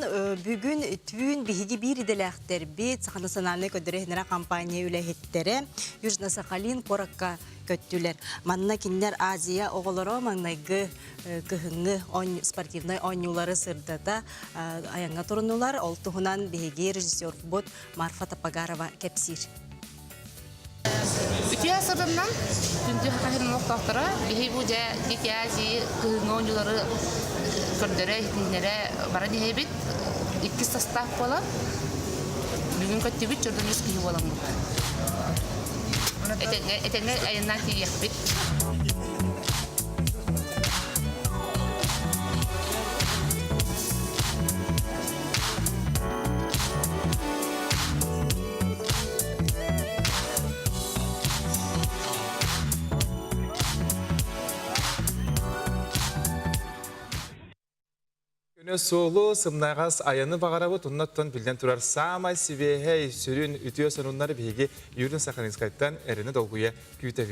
бүгүн түүн биһиги биир идэлээхтэрбит Саха национальнай көрдөрөр компания үлэһиттэрэ Южно-Сахалин куоракка көттүлэр. Манна кинилэр Азия оҕолоро маҥнайгы кыһыҥҥы спортивнай оонньуулары сырдата айаҥҥа турунулар. Ол туһунан биһиги режиссербут Марфа Тапагарова кэпсиир. Үтүө сырдыннан күндү хаһын олохтоохторо биһи бу дьэ Дети Азии кыһыҥҥы оонньуулары көрдөрө иһитиннэрэ баран иһэбит. Иккис састаап буолан бүгүн көттүбүт чордон үс киһи буоламмыт. Этэҥҥэ этэҥҥэ айаннаан тиийиэхпит. Күнү суолу, сымнаҕас айаны баҕарабыт, оннуттан биллэн турар саамай сибиэһэй, сүрүн үтүө сонуннары биһиги Юрий Сахалинскайтан эрэнэ долгуйа күүтэбит.